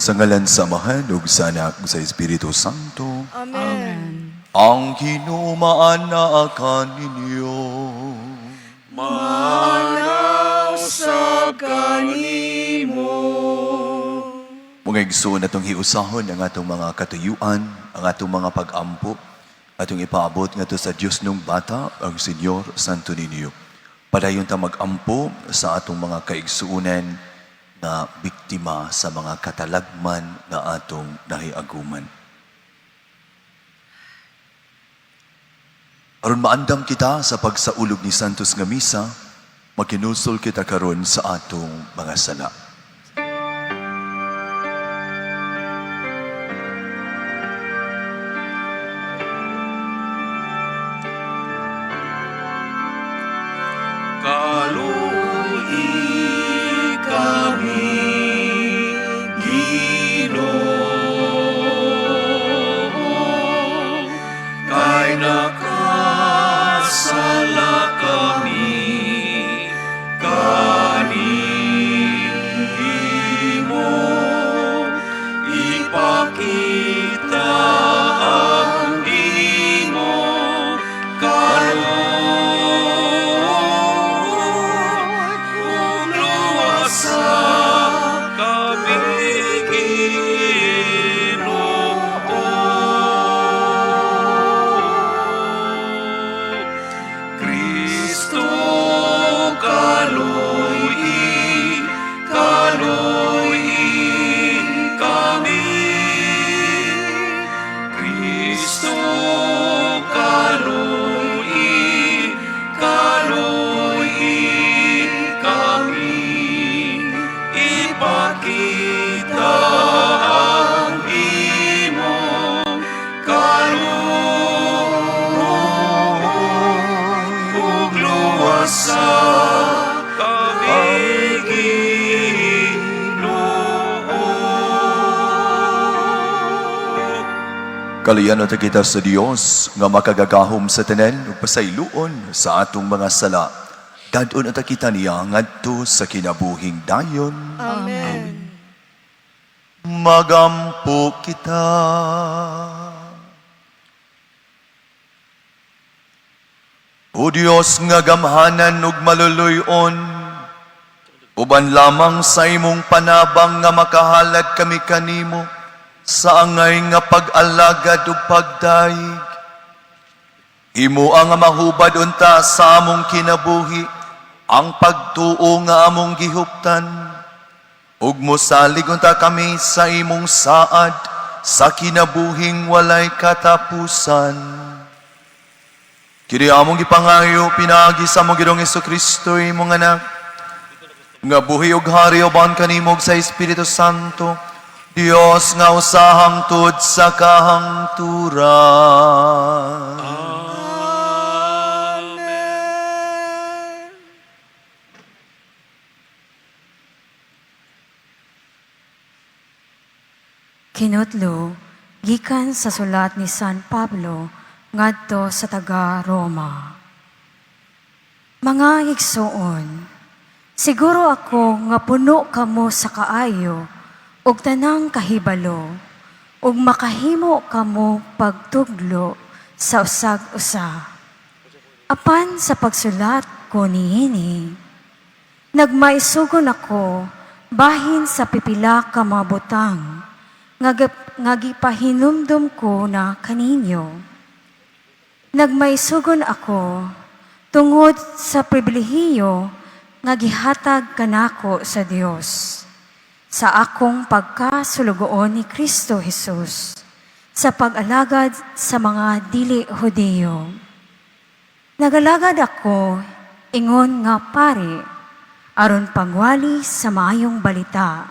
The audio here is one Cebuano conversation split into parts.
Sa ngalan sa Amahan ug sa Anak ug sa Espiritu Santo. Amen. Ang Ginoo maana kaninyo. Maana sa kanimo. Mga igsoon, atong hiusahon ang atong mga katuyuan, ang atong mga pag-ampo, atong ipaabot ngadto sa Dios nung bata, ang Señor Santo Niño. Padayon ta mag-ampo sa atong mga kaigsuonan na biktima sa mga katalagman nga atong nahiaguman. Aron maandam kita sa pagsaulog ni Santos nga misa, makinulsol kita karon sa atong mga sala. Kalui kami, Ginoo, kay nakasala kami kanimo. Ipakita ang imong kaluoy ug luwasa kami, Ginoo. Kristo, kalui, kalui kami. Kristo, kalui, kalui kami. Ipakita ang imong kaluoy ug luwasa kami, Ginoo. Kaluyan ta kita sa Dios nga makagagahom sa tanan ug pasayloon sa atong mga sala. Dad-on ta kita niya ngadto sa kinabuhing dayon. Amen. Magampo kita. O Dios nga gamhanan ug maluluy-on, uban lamang sa imong panabang nga makahalad kami kanimo sa angay nga pag-alagad ug pagdayeg. Imo ang mahubad unta sa among kinabuhi ang pagtuo nga among gihuptan ug mosalig unta kami sa imong saad sa kinabuhing walay katapusan. Kini among gipangayo pinaagi sa among Ginoong Kristo, imong anak, nga buhi ug hari uban kanimo ug sa Espiritu Santo, Dios nga usahang tud sa kahangturan. Amen. Kinutlo, gikan sa sulat ni San Pablo ngadto sa taga Roma. Mga igsoon, siguro ako nga puno kamo sa kaayo ug tanang kahibalo ug makahimo kamo pagtuglo sa usag-usa. Apan sa pagsulat ko niini, nagmaisugon ako bahin sa pipila ka mga butang nga gipahinumdum ko na kaninyo. Nagmaisugon ako tungod sa pribilehiyo nga gihatag kanako sa Dios sa akong pagkasulugoon ni Kristo Jesus sa pag-alagad sa mga dili Hudiyo. Nagalagad ako ingon nga pari aron pagwali sa maayong balita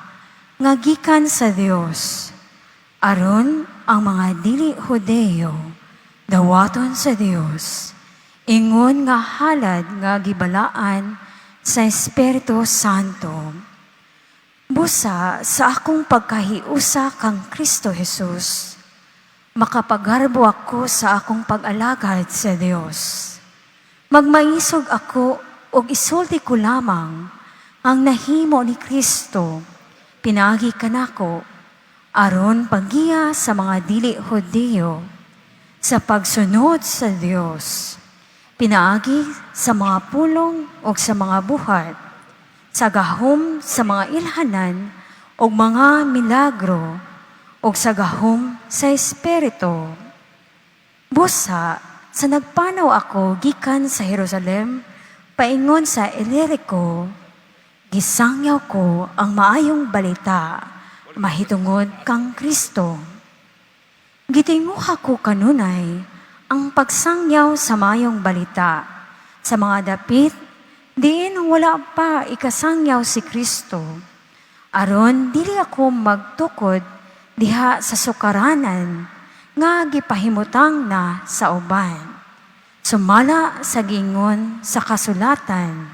nga gikan sa Dios, aron ang mga dili Hudeyo dawaton sa Dios ingon nga halad nga gibalaan sa Espiritu Santo. Busa sa akong pagkahiusa kang Kristo Jesus, makapagarbo ako sa akong pag-alagad sa Dios. Magmaisog ako og isulti ko lamang ang nahimo ni Kristo pinaagi kanako. aron paggiya sa mga dili Hudiyo sa pagsunod sa Dios, pinaagi sa mga pulong ug sa mga buhat, sa gahom sa mga ilhanan ug mga milagro, ug sa gahom sa Espiritu. Busa, sa nagpanaw ako gikan sa Jerusalem, paingon sa Ilirico, gisangyaw ko ang maayong balita mahitungod kang Kristo. Gitinguha ko kanunay ang pagsangyaw sa maayong balita sa mga dapit diin wala pa ikasangyaw si Kristo, aron dili ako magtukod diha sa sukaranan nga gipahimutang na sa uban. Sumala sa giingon sa kasulatan,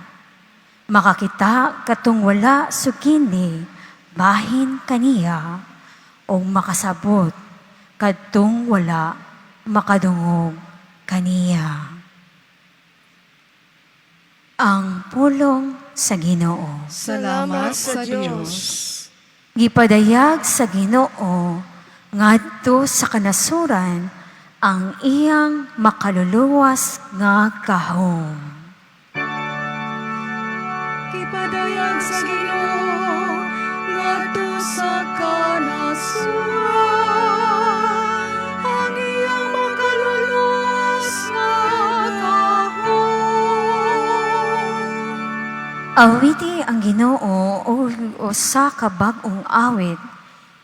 "Makakita katong wala sukini bahin kaniya, ug makasabot kadtong wala makadungog kaniya." Ang pulong sa Ginoo. Salamat sa Diyos. Gipadayag sa Ginoo ngadto sa kanasuran ang iyang makaluluwas nga gahom. Gipadayag sa Ginoo ngadto sa kanasuran ang iyang makaluluwas nga gahom. Awiti ang Ginoo og usa ka bag-ong awit,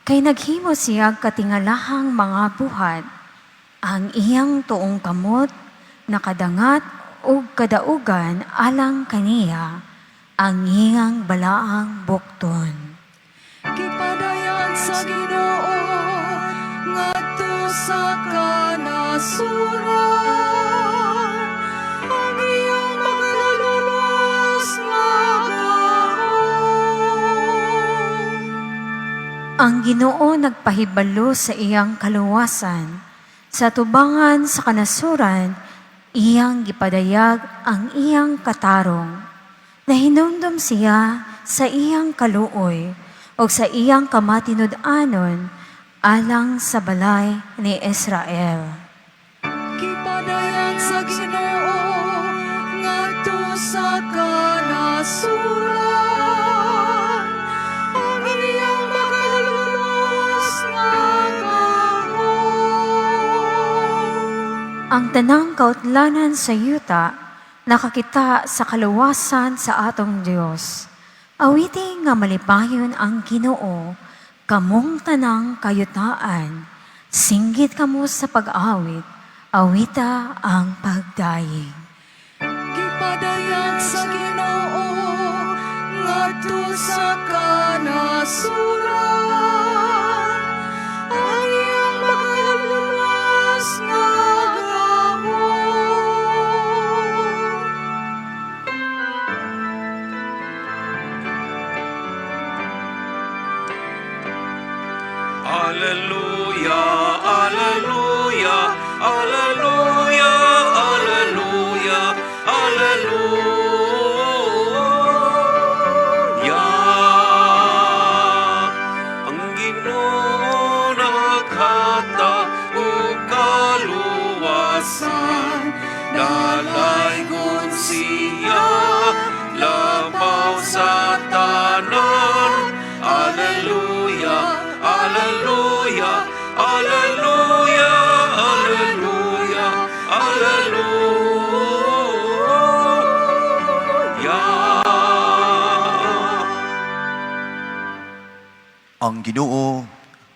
kay naghimo siya katingalahang mga buhat. Ang iyang tuong kamot nakadangat og kadaugan alang kaniya, ang iyang balaang bukton. Gipadayag sa Ginoo ngadto sa kanasuran ang iyang makaluluwas nga gahom. Ang Ginoo nagpahibalo sa iyang kaluwasan. Sa tubangan sa kanasuran, iyang gipadayag ang iyang katarong. Nahinumdom siya sa iyang kaluoy o sa iyang kamatinud-anon alang sa balay ni Israel. Gipadayag sa Ginoo ngadto sa kanasuran ang iyang makaluluwas nga gahom. Ang tanang kautlanan sa yuta nakakita sa kaluwasan sa atong Dios. Awiti nga malipayon ang Ginoo, kamong tanang kayutaan. Singgit kamo sa pag-awit, awita ang pagdayeg. Gipadayag sa Ginoo ngadto sa kanasuran ang iyang makaluluwas nga gahom. Alleluia, Alleluia, Alleluia, Alleluia, Alleluia. Ang Ginoo naghatag og kaluwasan, dalaygon siya labaw sa tanan. Alleluia, Alleluia, Alleluia, Alleluia, Alleluia. Ang Ginoo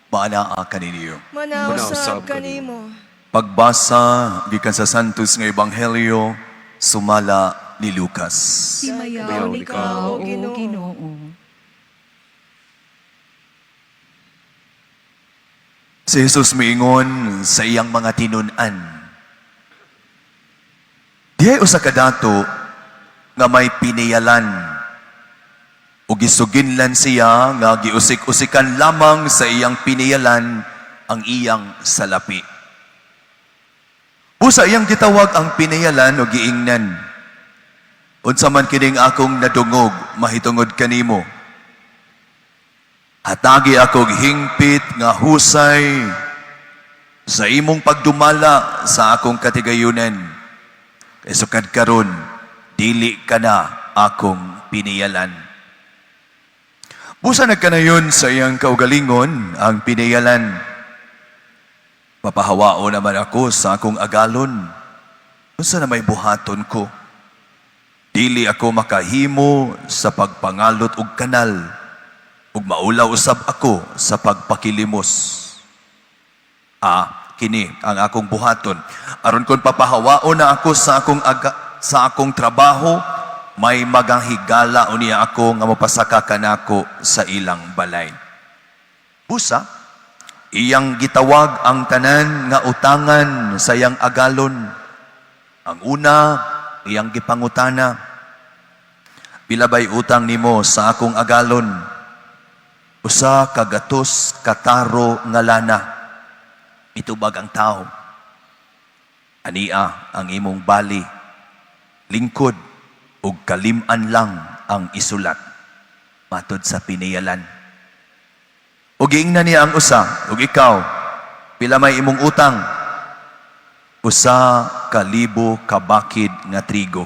maanaa kaninyo. Manausab kanimo. Pagbasa gikan sa Santos nga Ebanghelyo sumala ni Lucas. Himayaw ikaw, O Ginoo. Si Jesus miingon sa iyang mga tinun-an: "Dihay usa ka dato nga may pinayalan ug gisuginlan siya nga giusik-usikan lamang sa iyang pinayalan ang iyang salapi. Busa iyang gitawag ang pinayalan ug giingnan, 'Unsa man kining akong nadungog mahitungod kanimo? Hatagi akog hingpit nga husay sa imong pagdumala sa akong katigayunan. Kay sukad karon, dili ka na akong piniyalan. Busa nagkanayon sa iyang kaugalingon ang piniyalan. Papahawao naman ako sa akong agalon. Unsa na may buhaton ko? Dili ako makahimo sa pagpangalot og kanal ug maulaw usab ako sa pagpakilimos. Ah, kini ang akong buhaton. Aron kon papahawao na ako sa akong trabaho, may magahigala unya ako nga mapasaka kanako sa ilang balay. Busa, iyang gitawag ang tanan nga utangan sa iyang agalon. Ang una, iyang gipangutana, "Pila bay utang nimo sa akong agalon?" "100 kataro nga lana." Mitubag ang tao, "Ania ang imong bali, lingkod, ug kalim-an lang ang isulat," matod sa piniyalan. Ug giingnan niya ang usa, "Ug ikaw, pila may imong utang?" "1,000 ka bakid nga trigo."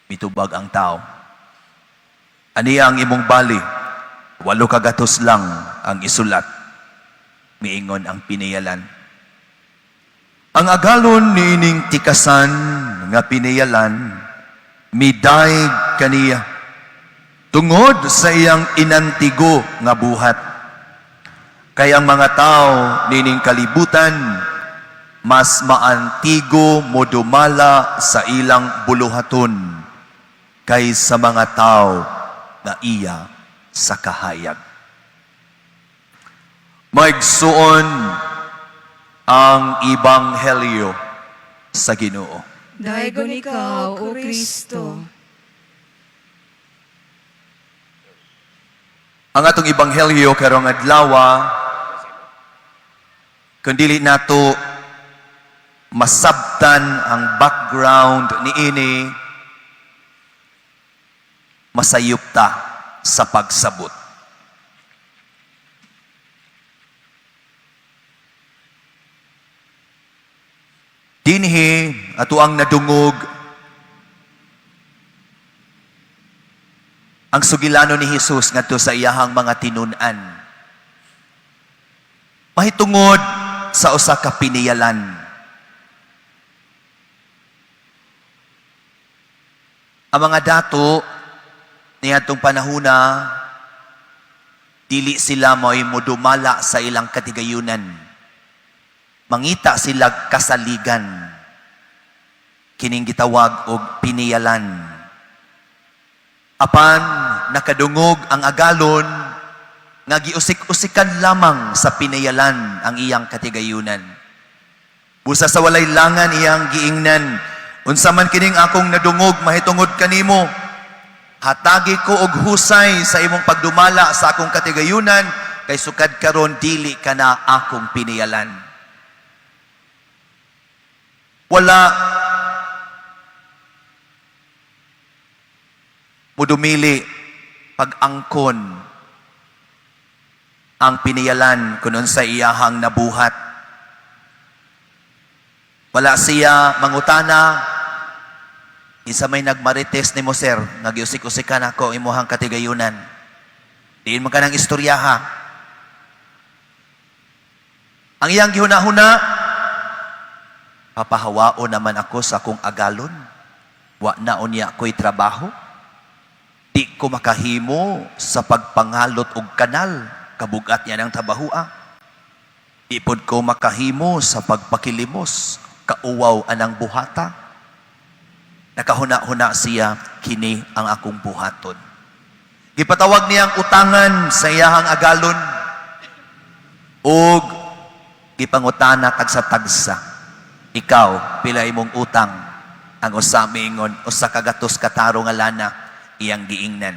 Mitubag ang tao, "Ania ang imong bali, 800 lang ang isulat." Miingon ang piniyalan. Ang agalon niining tikasan nga piniyalan, midayeg kaniya tungod sa iyang inantigo nga buhat. Kay ang mga tao nining kalibutan, mas maantigo modumala sa ilang buluhaton kaysa mga tao nga iya sa kahayag. Maigsuon, ang Ebanghelyo sa Ginoo. Daygon ikaw, O Kristo. Ang atong Ebanghelyo karong adlaw, kung dili nato masabtan ang background niini, masayop ta sa pagsabot. Dinhi ato ang nadungog ang sugilano ni Jesus ngadto sa iyahang mga tinun-an mahitungod sa usa ka piniyalan. Ang mga dato niadtong panahuna, dili sila mo'y modumala sa ilang katigayunan. Mangita sila kasaligan, kining gitawag og piniyalan. Apan nakadungog ang agalon nga giusik-usikan lamang sa piniyalan ang iyang katigayunan. Busa sa walay langan iyang giingnan, "Unsa man kining akong nadungog mahitungod kanimo? Hatagi ko og husay sa imong pagdumala sa akong katigayunan, kay sukad karon dili ka na akong piniyalan." Wala mudumili pag-angkon ang piniyalan kung sa iyahang nabuhat. Wala siya mangutana, "Isa may nagmarites nimo, sir, nga giusik-usikan ako imuhang katigayunan? Diin man ka ng istoryaha." Ang iyang gihuna-huna, "Papahawao naman ako sa akong agalon. Wa na unya ko'y trabaho. Di ko makahimo sa pagpangalot og kanal. Kabugat niya ng trabahua. Di pod ko makahimo sa pagpakilimos. Kauwaw anang buhata." Nakahuna-huna siya, "Kini ang akong buhaton." Gipatawag niyang utangan sa iyahang agalon ug gipangutana tagsa-tagsa. "Ikaw, pila imong utang?" Ang usa miingon, "100 kataro nga lana." Iyang giingnan,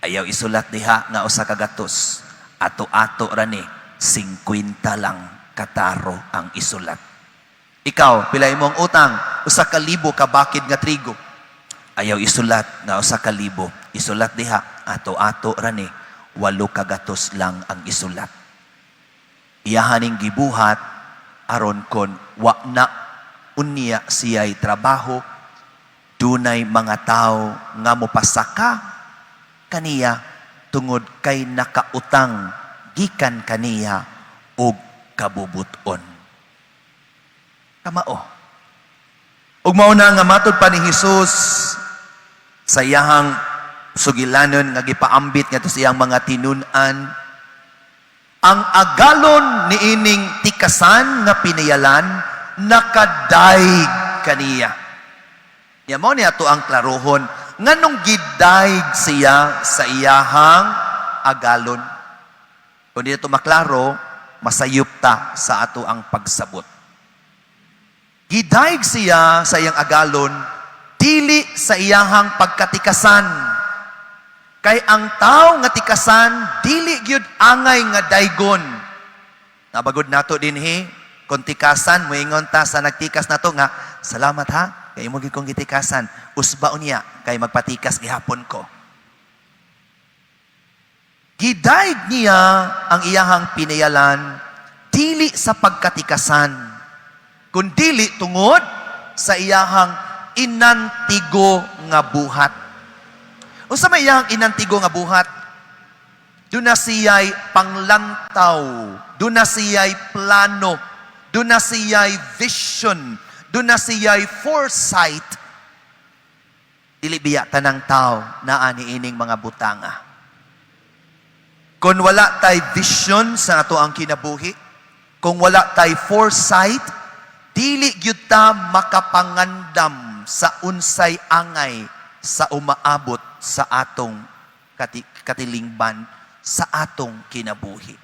"Ayaw isulat diha nga 100. Ato-ato ra ni, 50 lang kataro ang isulat." "Ikaw, pila imong utang?" "1,000 ka bakid nga trigo." "Ayaw isulat nga 1,000. Isulat diha, ato-ato ra ni, 8 ka gatos lang ang isulat. Iyahaning gibuhat aron kon wa na unya siya'y trabaho, dunay mga tao nga mopasaka kaniya tungod kay nakautang gikan kaniya og kabubuton. Kamao. Ug mao na nga matod pa ni Hesus sa iyahang sugilanon nga gipaambit ngadto sa iyang mga tinun-an, ang agalon niining tikasan nga pinayalan nakadaig kaniya. Nya mao ni ato ang klarohon nganong gidaig siya sa iyahang agalon. Kung di ito maklaro, masayop ta sa ato ang pagsabot. Gidaig siya sa iyang agalon, dili sa iyahang pagkatikasan. Kay ang tao nga tikasan, dili gyud angay nga daygon. Nabagod nato dinhi, kung tikasan, muingon ta sa nagtikas nato nga, "Salamat ha, kay imo gyud kong gitikasan. Usba unya, kay magpatikas gihapon ko." Gidaig niya ang iyahang pinayalan, dili sa pagkatikasan, kundili tungod sa iyahang inantigo nga buhat. Unsa may iyahang inantigo nga buhat? Duna siya'y panglantaw, duna siya'y plano, duna siya'y vision, duna siya'y foresight. Dili biya tanang tao naa niining mga butanga. Kung wala tay vision sa ato ang kinabuhi, kung wala tay foresight, dili gyud ta makapangandam sa unsay angay sa umaabot sa atong katilingban, sa atong kinabuhi.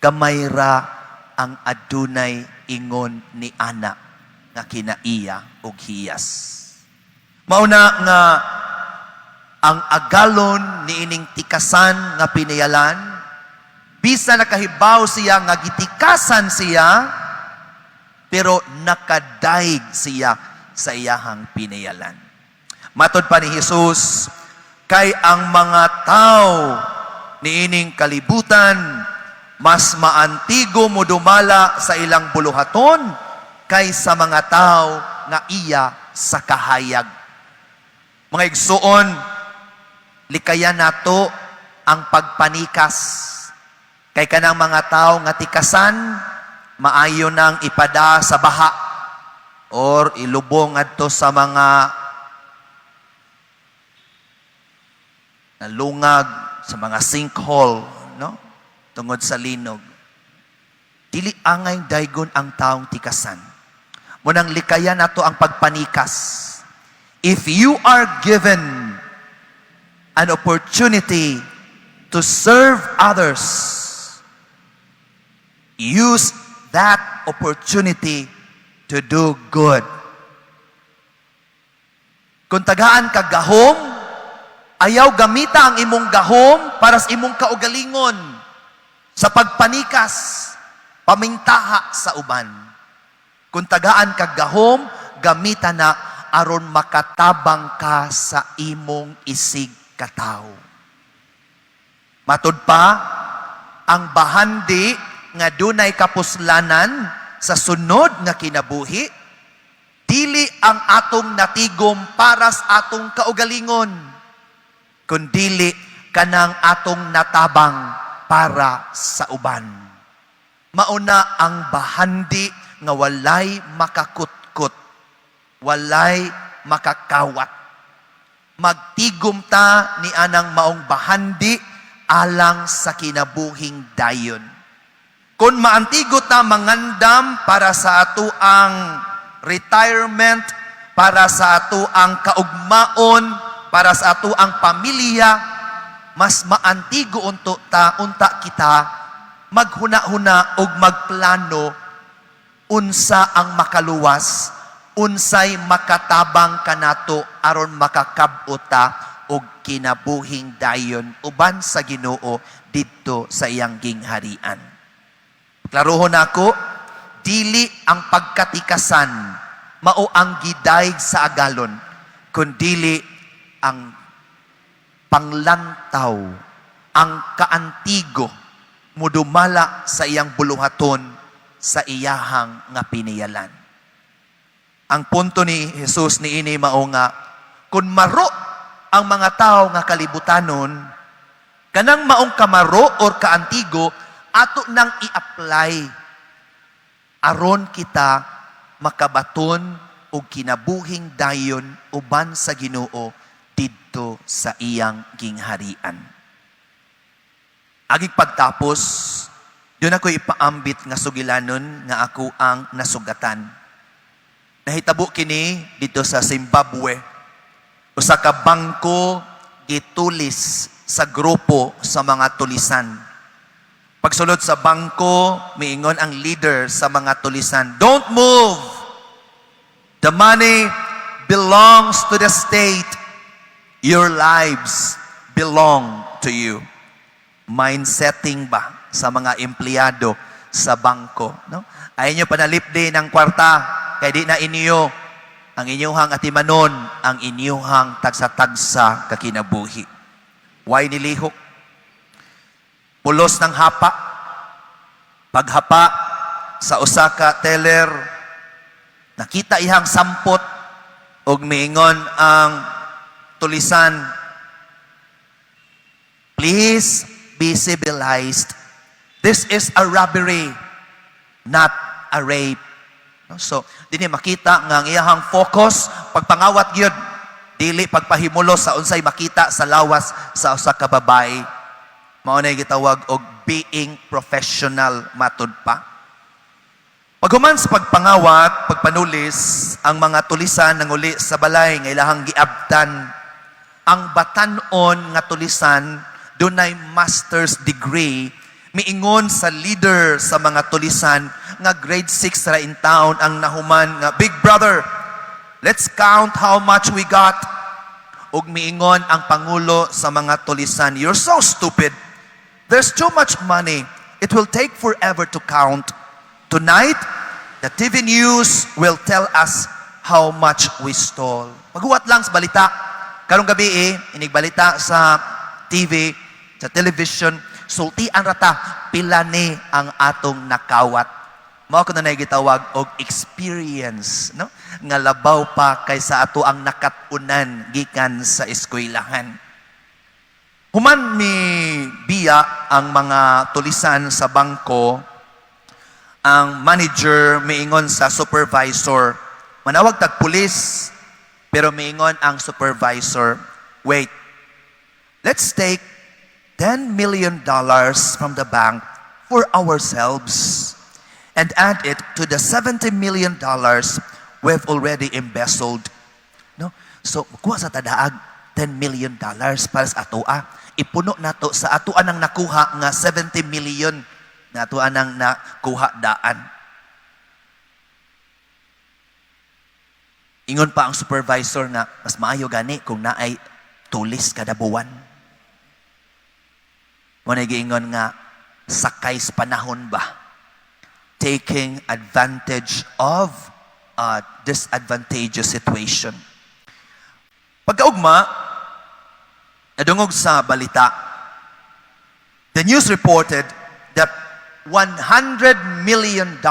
Gamay ra ang adunay ingon ni ana nga kinaiya og hiyas. Mauna nga ang agalon niining tikasan nga pinayalan, bisa nakahibaw siya nga gitikasan siya, pero nakadaig siya sa iyahang pinayalan. Matod pa ni Jesus, kay ang mga tao niining kalibutan mas maantigo modumala sa ilang buluhaton kaysa mga tao nga iya sa kahayag. Mga igsuon, likayan nato ang pagpanikas. Kay kanang mga tao nga tikasan, maayo nang ipada sa baha or ilubong adto sa mga nalungag, sa mga sinkhole, no? Tungod sa linog. Dili angay daygon ang taong tikasan. Munang likayan nato ang pagpanikas. If you are given an opportunity to serve others, use that opportunity to do good. Kung tagaan ka gahom, ayaw gamita ang imong gahom para sa imong kaugalingon, sa pagpanikas, pamintaha sa uban. Kung tagaan ka gahom, gamita na aron makatabang ka sa imong isig katawo. Matud pa, ang bahandi nga dunay kapuslanan sa sunod nga kinabuhi, dili ang atong natigom para sa atong kaugalingon, kundili kanang atong natabang para sa uban. Mauna ang bahandi nga walay makakutkot, walay makakawat. Magtigom ta ni anang maong bahandi alang sa kinabuhing dayon. Kung maantigo ta mangandam para sa ato ang retirement, para sa ato ang kaugmaon, para sa ato ang pamilya, mas maantigo unto ta unta kita maghuna-huna og magplano unsa ang makaluwas, unsay makatabang kanato aron makakab-ot ta og kinabuhing dayon uban sa Ginoo didto sa iyang gingharian. Klarohon nako, dili ang pagkatikasan mao ang gidaig sa agalon, kundili ang panglantaw. Ang kaantigo mudumala sa iyang buluhaton sa iyahang nga piniyalan. Ang punto ni Jesus niini mao nga kung maro ang mga tao nga kalibutanon, kanang maong kamaro or kaantigo ato nang i-apply aron kita makabaton og kinabuhing dayon uban sa Ginoo didto sa iyang gingharian. Agig pagtapos, duna ko ipaambit nga sugilanon nga ako ang nasugatan. Nahitabo kini dito sa Zimbabwe. Usa ka bangko gitulis sa grupo sa mga tulisan. Pagsulod sa bangko, miingon ang leader sa mga tulisan, "Don't move! The money belongs to the state. Your lives belong to you." Mindsetting ba sa mga empleyado sa bangko, no? Ayaw nyo panalipdi ng kwarta, kay di na inyo ang inyuhang atimanon, ang inyuhang tagsa-tagsa kakinabuhi. Way nilihok? Pulos ng hapa. Paghapa sa usa ka teller, nakita ihang sampot og miingon ang tulisan, "Please be civilized. This is a robbery, not a rape." No? So, dinhi makita nga ang iyahang focus pagpangawat gyud, dili pagpahimulos sa unsay makita sa lawas sa usa ka babae. Mao na gitawag og being professional, matud pa. Paghuman sa pagpangawat, pagpanulis, ang mga tulisan nanguli sa balay nga ilahang giabtan. Ang batan-on nga tulisan, dunay master's degree, miingon sa leader sa mga tulisan nga grade 6 ra in town ang nahuman nga, "Big brother, let's count how much we got." Ug miingon ang pangulo sa mga tulisan, "You're so stupid. There's too much money. It will take forever to count. Tonight, the TV news will tell us how much we stole." Maghuwat lang sa balita. Karong gabi eh, inigbalita sa TV, sa television, sultian rata, pila ni ang atong nakawat. Mao kuno na gitawag og experience, no? Nga labaw pa kaysa ato ang nakat-unan gikan sa eskwelahan. Human mi biya ang mga tulisan sa bangko, ang manager miingon sa supervisor, "Manawag tag pulis," pero miingon ang supervisor, "Wait, let's take $10 million from the bank for ourselves and add it to the $70 million we've already embezzled." No? So, kuha sa ta daag $10 million para sa atoa. Ipuno nato sa atoa nang nakuha nga 70 million na atoa nang nakuha daan. Ingon pa ang supervisor nga mas maayo gani kung naay tulis kada buwan. Mao na giingon nga sakay sa panahon ba? Taking advantage of a disadvantageous situation. Pagkaugma, nadungog sa balita, the news reported that $100 million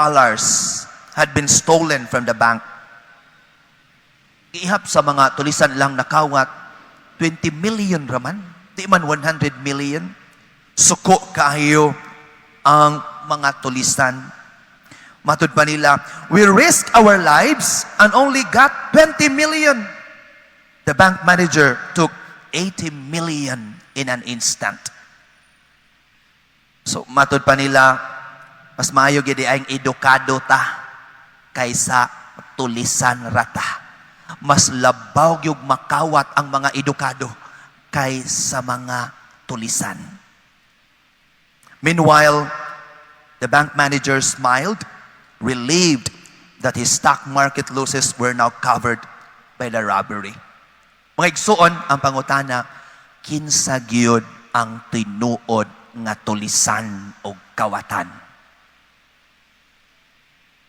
had been stolen from the bank. Giihap sa mga tulisan lang nakawat, 20 million raman. Di man 100 million. Suko kaayo ang mga tulisan. Matud pa nila, "We risk our lives and only got 20 million. The bank manager took 80 million in an instant." So, matud pa nila, mas maayo gyud ang edukado ta kaysa tulisan rata. Mas labaw gyud makawat ang mga edukado kaysa mga tulisan. Meanwhile, the bank manager smiled, relieved that his stock market losses were now covered by the robbery. Mga igsuon, ang pangutana, kinsa gyud ang tinuod nga tulisan o kawatan?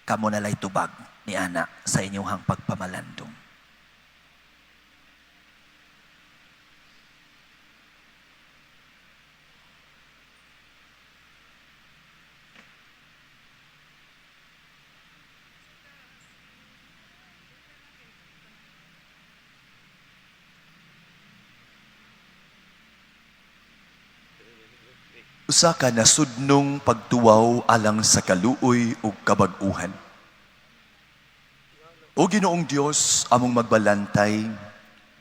Kamo na lay tubag ni ana sa inyong pagpamalandong. Usa ka nasudnong pagtuwaw alang sa kaluoy ug kabag-uhan. O Ginoong Dios, among magbalantay,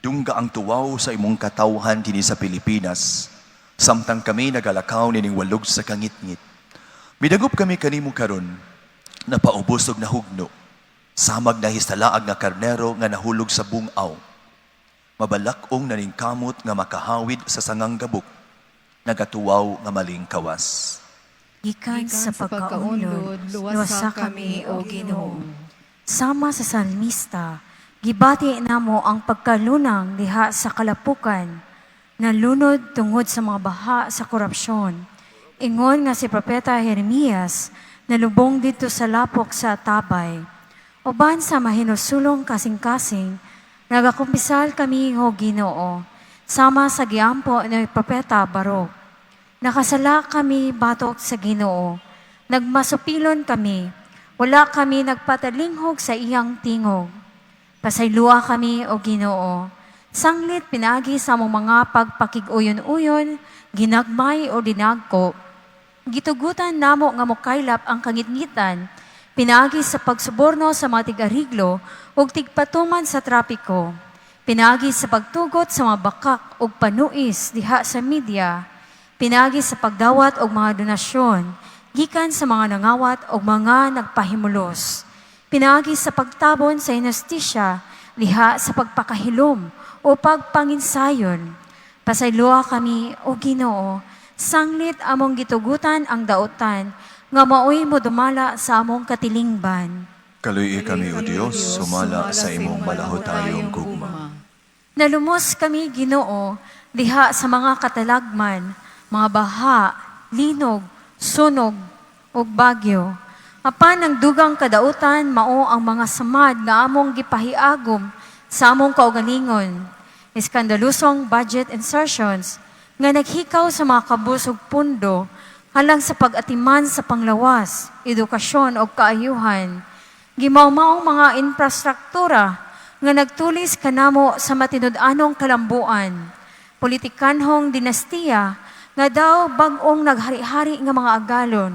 dungga ang tuwaw sa imong katawhan dinhi sa Pilipinas, samtang kami nagalakaw nining walog sa kangitngit. Midangop kami kanimo karon, napaubos og nahugno, samag nahisalaag nga karnero nga nahulog sa bungaw, mabalak-ong naningkamot nga makahawid sa sangang gabok, nagatuwaw nga malingkawas. Gikan sa pagkaunlod, luwasa kami, O Ginoo. Sama sa salmista, gibati namo ang pagkalunang diha sa kalapukan, nalunod tungod sa mga baha sa korupsyon. Ingon nga si Propeta Jeremias, nalubong didto sa lapok sa tabay. Uban sa mahinusulong kasing-kasing, nagakumpisal kami, O Ginoo, sama sa giampo ni Propeta Baruch. Nakasala kami batok sa Ginoo. Nagmasupilon kami. Wala kami nagpatalinghog sa iyang tingog. Pasaylua kami, O Ginoo. Sanglit pinaagi sa among mga pagpakig-uyon-uyon, ginagmay o dinagko. Gitugutan namo nga mokaylap ang kangitngitan, pinaagi sa pagsuborno sa mga tig-ariglo ug tigpatuman sa trapiko. Pinaagi sa pagtugot sa mga bakak ug panuis diha sa media. Pinaagi sa pagdawat og mga donasyon, gikan sa mga nangawat og mga nagpahimulos. Pinaagi sa pagtabon sa inustisya, diha sa pagpakahilom o pagpanginsayon. Pasayloa kami, O Ginoo, sanglit among gitugutan ang dautan, nga maoy modumala sa among katilingban. Kaluy kami, O Dios, sumala sa imong malahutayong gugma. Nalumos kami, Ginoo, diha sa mga katalagman, mga baha, linog, sunog, ug bagyo. Apan ang dugang kadautan mao ang mga samad nga among gipahiagom sa among kaugalingon. Iskandalusong budget insertions nga naghikaw sa mga kabus ug pundo alang sa pag-atiman sa panglawas, edukasyon ug kaayuhan. Gimaw-maong mga infrastruktura nga nagtulis kanamo sa matinud-anong kalambuan. Politikanhong dinastiya nga daw bag-ong naghari-hari nga mga agalon.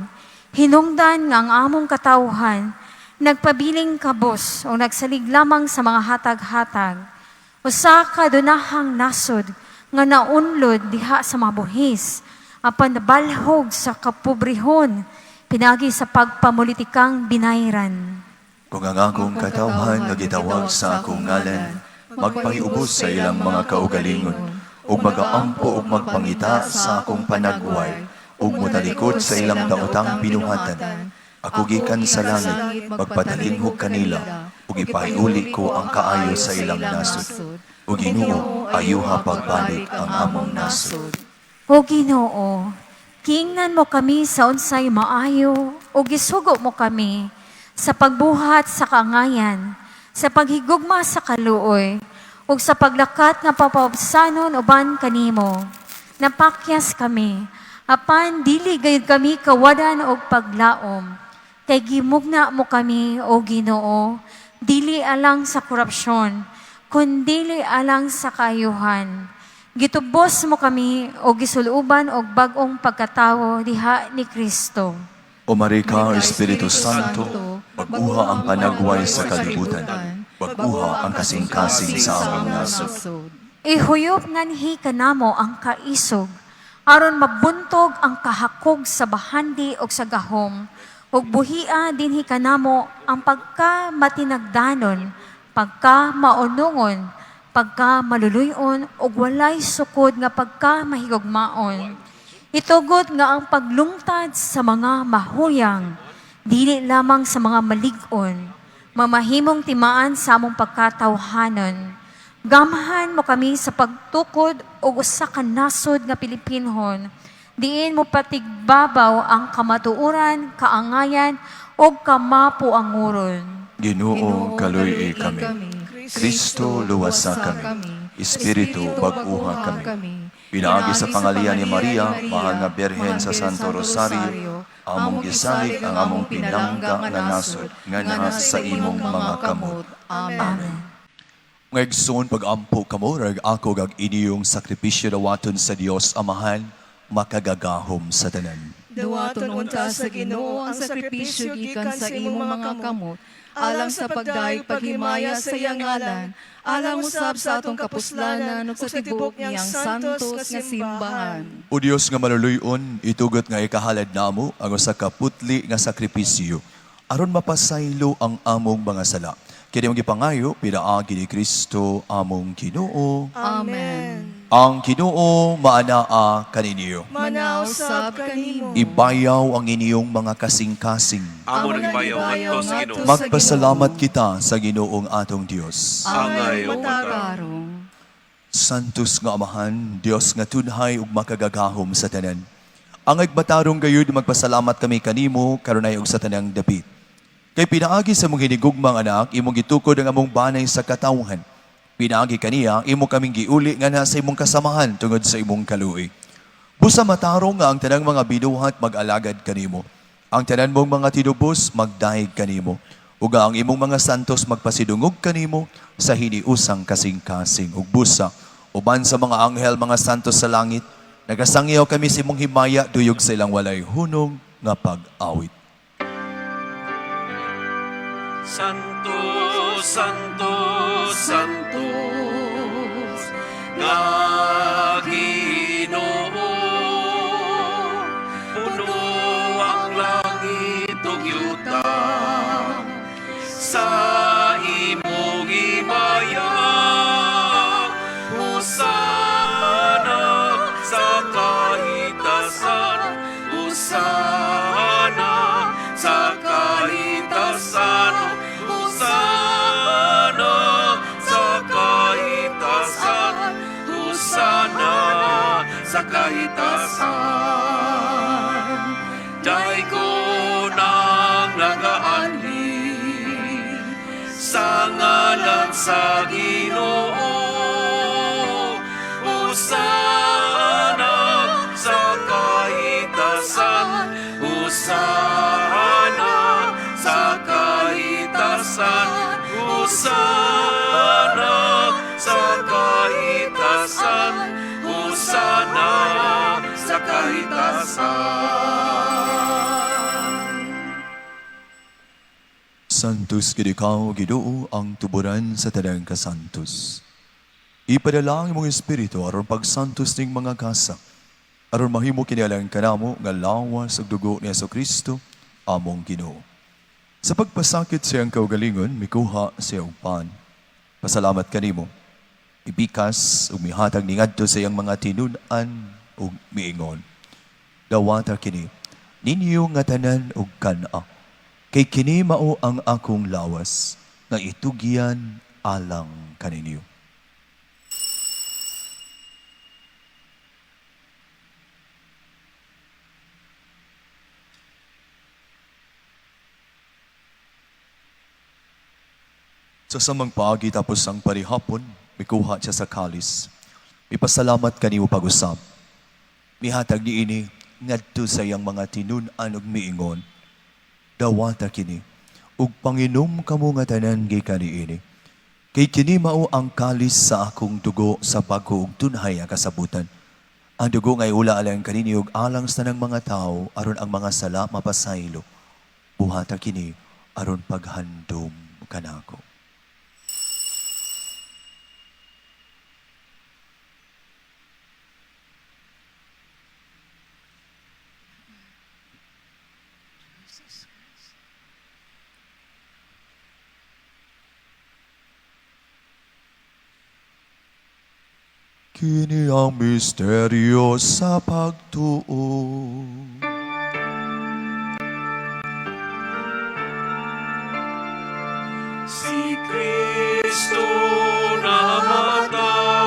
Hinungdan nga ang among katawhan nagpabiling kabos o nagsalig lamang sa mga hatag-hatag. Usa ka dunahang nasod nga naunlod diha sa mga buhis, apan nabalhog sa kapobrehon, pinagi sa pagpamulitikang binayran. Kung ang akong katawhan nga gitawag sa akong ngalan, magpahiubos sa ilang mga kaugalingon, ug magaampo ug magpangita sa akong panagway, ug motalikod sa ilang daotang binuhatan. Ako gikan sa langit, magpatalinghog kanila, ug ipahiuli ko ang kaayo sa ilang nasod. O Ginoo, ayuha pagbalik ang among nasod. O Ginoo, giingnan mo kami sa unsay maayo o gisugo mo kami sa pagbuhat sa kaangayan, sa paghigugma sa kaluoy, ug sa paglakat nga papaubsanon uban kanimo. Napakyas kami, apan dili gayud kami kawadan og paglaom. Kay gimugna mo kami, O Ginoo, dili alang sa korupsyon, kundili alang sa kaayuhan. Gitubos mo kami o gisuluban og bag-ong pagkatawo diha ni Kristo. O Marika, Espiritu Santo, bag-uha ang panagway sa kalibutan, bag-uha ang kasing-kasing sa among nasod. Ihuyop nganhi kanamo ang kaisog, aron mabuntog ang kahakog sa bahandi og sa gahom, ug buhia dinhi kanamo ang pagka matinagdanon, pagka maunungon, pagka maluluyon ug walay sukod nga pagka mahigugmaon. Itugot nga ang paglungtad sa mga mahuyang, dili lamang sa mga malig-on, mamahimong timaan sa among pagkatawhanon. Gamhan mo kami sa pagtukod og usa ka nasod nga Pilipinhon. Diin mo patigbabaw ang kamatuoran, kaangayan ug kamapuanguron. Ginoo, kaluy kami. Kristo, luwasa kami. Espiritu, bag-uha kami. Pinaagi sa pangalian ni Maria, mahal nga Birhen sa Santo Rosario, among gisalig ang among pinangga nga nasod, nga naa sa imong mga kamot. Amen. Mga igsoon, pag-ampo kamo, rag ako gag inyong sakripisyo dawaton sa Dios Amahan, makagagahom sa tanan. Dawaton unta sa Ginoo ang sakripisyo gikan sa imong mga kamot, alang sa pagdayeg paghimaya sa iyang ngalan, alang usab sa atong kapuslanan ug sa tibok niyang santos nga simbahan. O Dios nga maluluyon, itugot nga ikahalad namo ang usa ka putli nga sakripisyo aron mapasaylo ang among mga sala. Kini among gipangayo pinaagi ni Kristo among Ginoo. Amen. Ang Ginoo maanaa kaninyo. Manaw sab kanimo. Ibayaw ang inyong mga kasing-kasing. Amo nang ibayaw ngadto sa Ginoo. Magpasalamat kita sa Ginoong atong Dios. Angay Angay ug matarong. Santos nga Amahan, Dios nga tunhay ug makagagahom sa tanan. Angay matarong gayud, magpasalamat kami kanimo karunay ug sa tanang dapit. Kay pinaagi sa mong hinigugmang anak, imong gitukod ang among banay sa katawhan. Pinaagi kaniya, imo kaming giuli nga nasa imong kasamahan tungod sa imong kaluoy. Busa matarong nga ang tanang mga binuhat mag-alagad kanimo. Ang tanan mong mga tinubos magdayeg kanimo. Ug ang imong mga santos magpasidungog kanimo sa hiniusang kasing-kasing ug busa. Uban sa mga anghel, mga santos sa langit, nagasangyaw kami sa imong himaya duyog sa ilang walay hunong nga pag-awit. Santo, Santo, Santo, nga Ginoo, puno ang langit ug yuta sa imong himaya. Hosana sa kahitasan, Hosana sa kahitasan, Hosana sa kahitasan, Hosana sa kahitasan. Daygon ang nagaanhi sa ngalan sa Ginoo. Hosana sa kahitasan, Hosana sa kahitasan, Hosana sa kahitasan, Hosana sa kahitasan. Santos gid ikaw, Ginoo, ang tuburan sa tanang kasantos. Ipadala ang imong espiritu aron pagsantos ning mga gasa, aron mahimo kini alang kanamo nga lawas ug dugo ni Kristo among Ginoo. Sa pagpasakit sa iyang kaugalingon, mikuha siya og pan. Pasalamat kanimo. Ibikas ug mihatag ni ngadto sa iyang mga tinun-an ug miingon: "Dawata kini, ninyo nga tanan ug kan-a. Kay kini mao ang akong lawas nga itugyan alang kaninyo." Sa samang paagi tapos ang parihapon, mikuha siya sa kalis. Mipasalamat kanimo pag-usab. Mihatag niini ngadto sa iyang mga tinun-an ug miingon: "Dawata kini ug panginom kamo nga tanan gikan niini. Kay kini mao ang kalis sa akong dugo sa bag-o ug tunhay nga kasabutan. Ang dugo nga iula alang kaninyo ug alang sa tanang mga tawo aron ang mga sala mapasaylo. Buhata kini aron paghandom kanako." Kini ang misteryo sa pagtuo. Si Kristo namatay,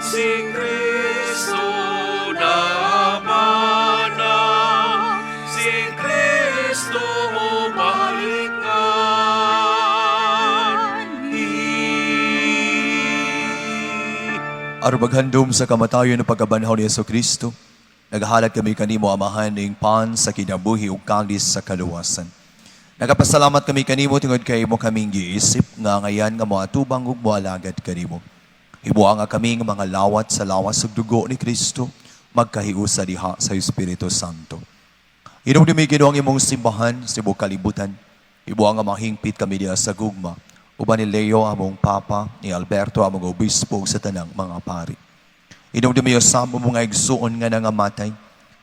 si Kristo namana, si Kristo mobalik anhi. Aron maghandom sa kamatayon ug pagkabanhaw ni Hesus Kristo, naghalad kami kanimo, Amahan, ning pan sa kinabuhi ug kalis sa kaluwasan. Nagapasalamat kami kanimo tungod kay imo kaming giisip nga ngayan nga moatubang ug moalagad kanimo. Himoa nga kami nga mga lawat sa lawas ug dugo ni Kristo. Magkahiusa diha sa Espiritu Santo. Hinumdumi, Ginoo, ang imong simbahan sa tibuok kalibutan. Ibuang nga mahingpit kami diha sa gugma. Uban ni Leo among Papa, ni Alberto among Obispo ug sa tanang mga pari. Hinumdumi usab among mga igsuon nga nangamatay.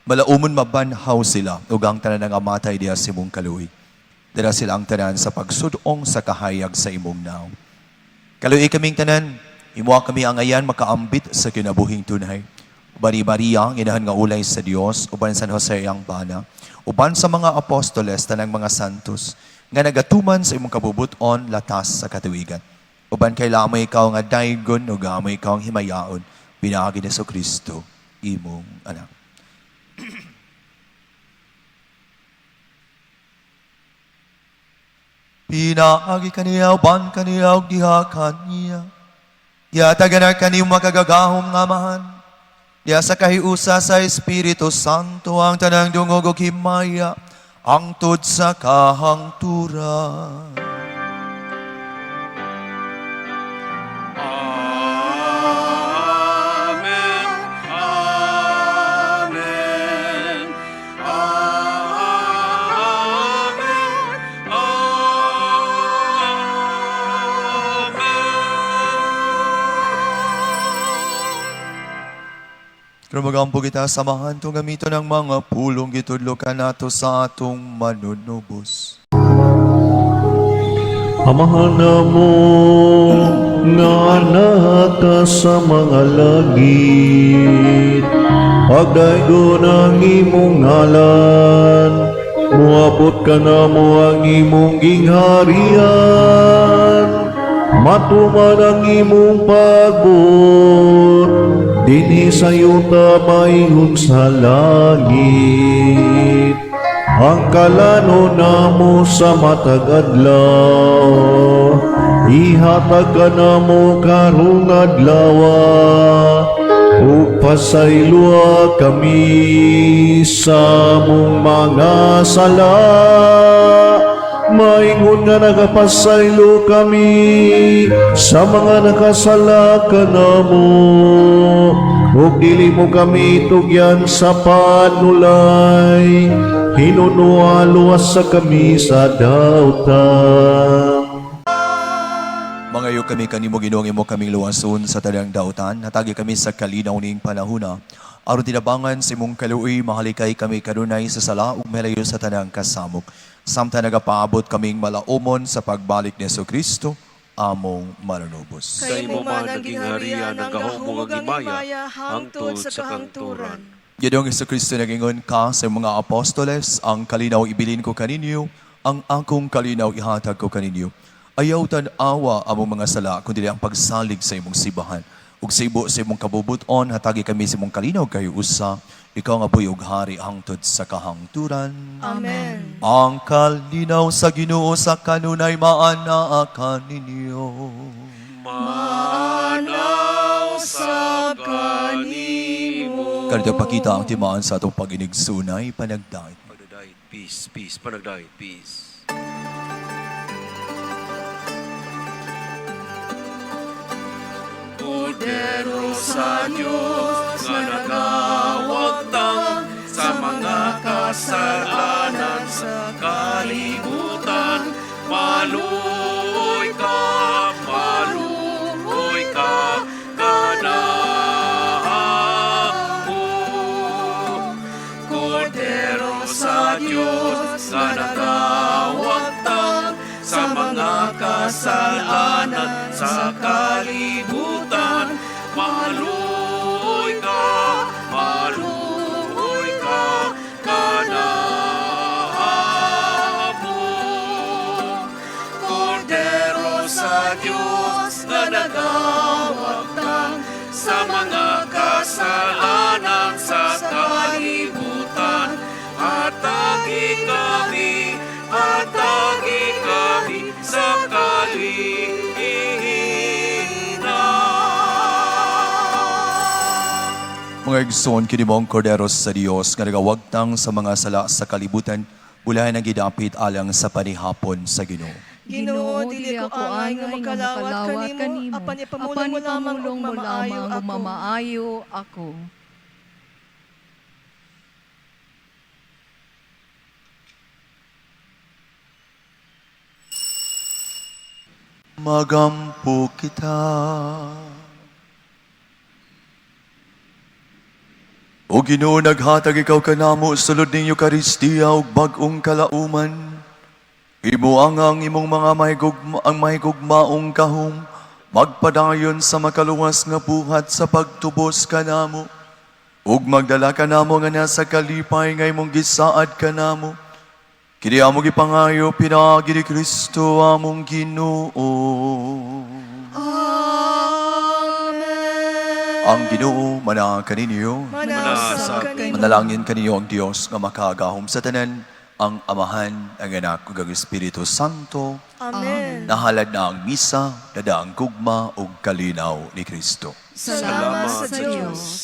Malaumon mabanhaw sila ug ang tanan nangamatay diha sa imong kaluoy. Dala sila ang tanan sa pagsudong sa kahayag sa imong nawong. Kaluoyi kaming tanan, imoha kami angayan makaambit sa kinabuhing tunay. Uban ni Maria, ang inahan nga ulay sa Dios, uban San Jose ang bana, uban sa mga apostoles, tanang mga santos, nga nagatuman sa imong kabubuton latas sa katuigan. Uban kay amo ikaw nga daygon ug amo ikaw ang himayaon, pinaagi ni Kristo, imong anak. Pinaagi kaniya, uban kaniya, ug diha kaniya. Yatagan kanimo makagagahom nga Amahan. Diha sa kahiusa sa Espiritu Santo ang tanang dungog ug himaya, hangtod sa kahangturan. Amen. Amen. Amen. Amen. Karon magampo kita, samahan tong gamiton ang mga pulong gitudlo kanato sa atong manunubos. Amahan namo nga naa ka sa mga langit, pagdaygon ang imong ngalan, muabot kanamo ang imong gingharian, matuman ang imong pagbuot dinhi sa yuta maingon sa langit. Ang kalano namo sa matag adlaw, ihatag kanamo karong adlaw, ug pasayloa kami sa among mga sala, maingon nga nagapasaylo kami sa mga nakasala kanamo, ug dili mo kami tugyan sa panulay, hinunoa luwasa kami sa dautan. Mangayo kami kanimo, Ginoo, imo kaming luwason sa tanang dautan. Hatagi kami sa kalinaw ning panahuna. Aron tinabangan sa imong kaluoy, mahalikay kami kanunay sa sala ug mahalayo sa tanang kasamok, samtang nagapaabot kaming malaumon sa pagbalik ni Kristo among manunubos. Kay imo man ang gingharian, ang gahom ug ang himaya, hangtod sa kahangturan. Ginoong Kristo, nagingon ka sa mga apostoles, "Ang kalinaw ibilin ko kaninyo, ang akong kalinaw ihatag ko kaninyo." Ayaw tan-awa among mga sala, kundi ang pagsalig sa imong simbahan. Ug sa imong kabubuton, hatagi kami sa imong kalinaw kahiusa, ikaw nga buhi ug hari hangtod sa kahangturan. Amen. Ang kalinaw sa Ginoo sa kanunay maanaa kaninyo. Maanaa sab kanimo. Kanito pakita ang timaan sa atong pag-inigsunay, panagdait. Panagdait, peace, peace, panagdait, peace. Kordero sa Diyos nga nagawagtang sa mga kasalanan sa kalibutan, maluoy ka kanamo. Kordero sa Diyos nga nagawagtang sa mga kasalanan sa kalibutan, maluoy ka kanamo. Kordero sa Diyos nga nagawagtang sa mga kasalanan sa kalibutan, hatagi kami sa kalinaw. Mga igsoon, kini mao ang Kordero sa Dios nga nagawagtang sa mga sala sa kalibutan, bulahan ang gidapit alang sa panihapon sa Ginoo. Ginoo, dili ko angay nga makalawat kanimo, apan ipamulong mo lamang ug mamaayo ug ako. mamaayo ako. Magampo kita. O Ginoo, naghatag ikaw kanamo sulod ning Eukaristiya ug bag-ong kalauman. Imo ang imong mga mahigugma, ang mahigugmaong gahom, magpadayon sa makaluwas nga buhat sa pagtubos kanamo. Ug magdala kanamo nga nasa kalipay nga imong gisaad kanamo. Kini among gipangayo pinaagi ni Kristo among Ginoo. Amen. Ang Ginoo manaa kaninyo. Manasa kanimo. Manalangin kaniyo ang Dios nga makagahom sa tanan, ang Amahan, ang Anak ug ang Espiritu Santo. Amen. Nahalad na ang misa, dada ang gugma ug kalinaw ni Kristo. Salamat sa Diyos.